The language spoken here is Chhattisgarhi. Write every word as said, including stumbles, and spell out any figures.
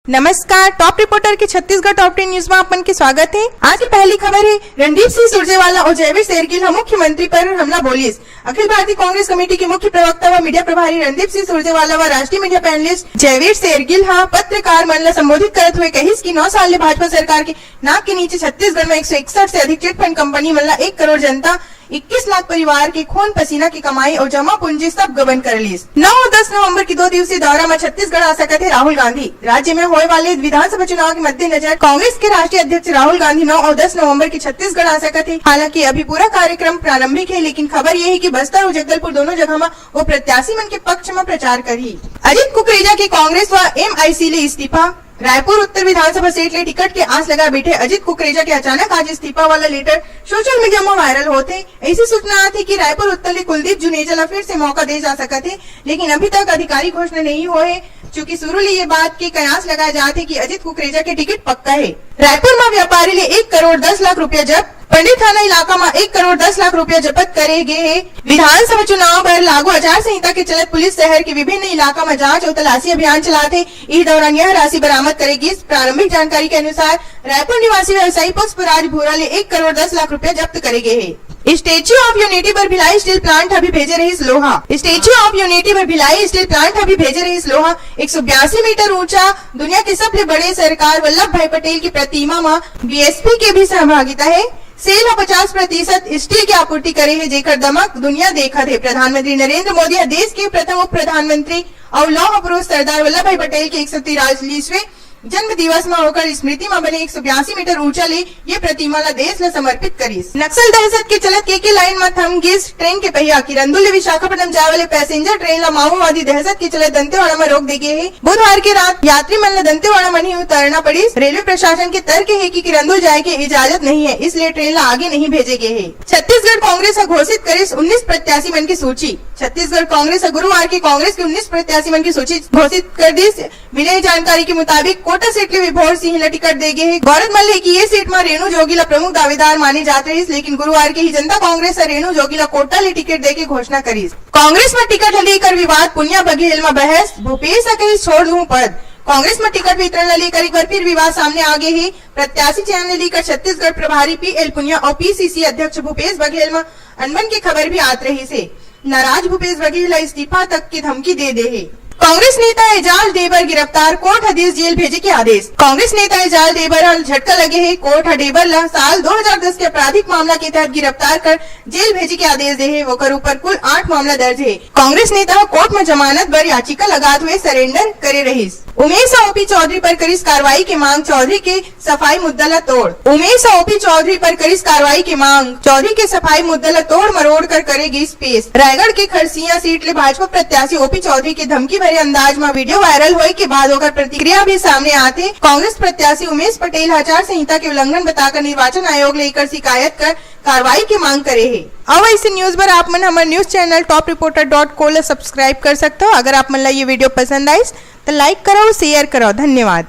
नमस्कार, टॉप रिपोर्टर के छत्तीसगढ़ टॉप टेन न्यूज में आप मन के स्वागत है। आज की पहली खबर है, रणदीप सिंह सुरजेवाला और जयवीर शेरगिल ह मुख्यमंत्री पर हमला बोलिस। अखिल भारतीय कांग्रेस कमेटी के मुख्य प्रवक्ता व मीडिया प्रभारी रणदीप सिंह सुरजेवाला व राष्ट्रीय मीडिया पैनलिस्ट जयवीर शेरगिल ह पत्रकार मन ला संबोधित करत हुए कहिस कि नौ साल ले भाजपा सरकार के नाक के नीचे छत्तीसगढ़ में एक सौ इकसठ से अधिक चिटफंड कंपनी मन ला एक करोड़ जनता, इक्कीस लाख परिवार के खून पसीना के कमाई और जमा पूंजी सब गबन कर लीस। नौ और दस नवंबर के दो दिवसीय दौरा में छत्तीसगढ़ आ सकत है राहुल गांधी। राज्य में होए वाले विधानसभा चुनाव के मद्देनजर कांग्रेस के राष्ट्रीय अध्यक्ष राहुल गांधी नौ और दस नवंबर के छत्तीसगढ़ आ सकत है। हालांकि अभी पूरा कार्यक्रम प्रारंभिक है, लेकिन खबर ये है कि बस्तर और जगदलपुर दोनों जगह में वो प्रत्याशी मन के पक्ष में प्रचार करही। अजीत कुकरेजा के कांग्रेस व एमआईसी ले इस्तीफा। रायपुर उत्तर विधानसभा सीट ले टिकट के आस लगा बैठे अजीत कुकरेजा के अचानक आज इस्तीफा वाला लेटर सोशल मीडिया में वायरल होत हे। ऐसी सूचना आत हे कि रायपुर उत्तर ले कुलदीप जुनेजा ला फिर से मौका दे जा सकत हे, लेकिन अभी तक आधिकारिक घोषणा नहीं होए हे। चूंकि शुरू ले ये बात के कयास लगाए जात हे कि अजीत कुकरेजा के टिकट पक्का हे। रायपुर में व्यापारी ले एक करोड़ दस लाख रुपया जब्त। पंडित थाना इलाका में एक करोड़ दस लाख रुपया जब्त करे गे हे। विधानसभा चुनाव बर लागू आचार संहिता के चलत पुलिस शहर के विभिन्न इलाका में जांच और तलाशी अभियान चलात हे। इस दौरान यह राशि बरामद करे गिस। प्रारंभिक जानकारी के अनुसार, रायपुर निवासी व्यवसायी पुष्पराज भूरा ले एक करोड़ दस लाख रुपया जब्त करे गे हे। स्टैच्यू ऑफ यूनिटी पर भिलाई स्टील प्लांट अभी भेजे रहिस लोहा। स्टैच्यू ऑफ यूनिटी पर भिलाई स्टील प्लांट अभी भेजे रहिस लोहा। एक सौ बयासी मीटर ऊंचा, दुनिया के सबले बड़े सरदार वल्लभ भाई पटेल की प्रतिमा म बीएसपी के भी सहभागिता हे। सेल ह पचास प्रतिशत स्टील के आपूर्ति करे हे, जेकर दमक दुनिया देखत हे। प्रधानमंत्री नरेंद्र मोदी ह देश के प्रथम उप प्रधानमंत्री अउ लौह पुरुष सरदार वल्लभ भाई पटेल के एक सौ तिरालीसवें जन्म दिवस म ओकर स्मृति म बने एक सौ बयासी मीटर ऊंचा ले ये प्रतिमा ला देश ला समर्पित करिस। नक्सल दहशत के चलत केके लाइन म थम गिस ट्रेन के पहिया। किरंदुल ले विशाखापट्टनम जाए वाले पैसेंजर ट्रेन ला माओवादी दहशत के चलत दंतेवाड़ा म रोक दे गे हे। बुधवार के रात यात्री मन ला दंतेवाड़ा म ही उतरना पड़िस। रेलवे प्रशासन के तर्क हे कि किरंदुल जाए के इजाजत नहीं हे, इसलिए ट्रेन ला आगे नहीं भेजे गे हे। छत्तीसगढ़ कांग्रेस ह घोषित करिस उन्नीस प्रत्याशी मन की सूची। छत्तीसगढ़ कांग्रेस ह गुरुवार के कांग्रेस के उन्नीस प्रत्याशी मन की सूची घोषित कर दिस। मिले जानकारी के मुताबिक कोटा सीट ले विभोर सिंह ला टिकट दे गे हे। गौरतलब हे कि ये सीट म रेणु जोगी ला प्रमुख दावेदार माने जात रहिस, लेकिन गुरुवार के ही जनता कांग्रेस ह रेणु जोगी ला कोटा ले टिकट दे के घोषणा करिस। कांग्रेस म टिकट ल लेकर विवाद, पुनिया बघेल म बहस, भूपेश ह कहिस छोड़ दूं पद। कांग्रेस म टिकट वितरण ल लेकर एक बार फिर विवाद सामने आ गे हे। प्रत्याशी चयन ल लेकर छत्तीसगढ़ प्रभारी पीएल पुनिया और पीसीसी अध्यक्ष भूपेश बघेल म अनबन के खबर भी आत रहिस हे। नाराज भूपेश बघेल ला इस्तीफा तक के धमकी दे दे हे। कांग्रेस नेता एजाज डेबर गिरफ्तार, कोर्ट ह दिस जेल भेजे के आदेश। कांग्रेस नेता एजाज डेबर ला झटका लगे हे। कोर्ट ह डेबर ला साल दो हज़ार दस के आपराधिक मामला के तहत गिरफ्तार कर जेल भेजे के आदेश दे हे। ओकर ऊपर कुल आठ मामला दर्ज हे। कांग्रेस नेता ह कोर्ट म जमानत बर याचिका लगात हुए सरेंडर करे रहिस। उमेश ह ओपी चौधरी पर करिस कार्रवाई के मांग, चौधरी के सफाई मुद्दा ला तोड़। उमेश ह ओपी चौधरी पर करिस कार्रवाई के मांग, चौधरी के सफाई मुद्दा ला तोड़ मरोड़ कर करे गिस पेश। रायगढ़ के खरसिया सीट ले भाजपा प्रत्याशी ओपी चौधरी के धमकी भरे अंदाज म वीडियो वायरल होए के बाद ओकर प्रतिक्रिया भी सामने आत हे। कांग्रेस प्रत्याशी उमेश पटेल ह आचार संहिता के उल्लंघन बताकर निर्वाचन आयोग ले एकर शिकायत कर कार्रवाई के मांग करे हे। अउ ऐसे न्यूज बर आप मन हमर news channel top reporter dot को ला सब्सक्राइब कर सकथव। अगर आप मन ला ये वीडियो पसंद आइस, त लाइक करव, शेयर करव। धन्यवाद।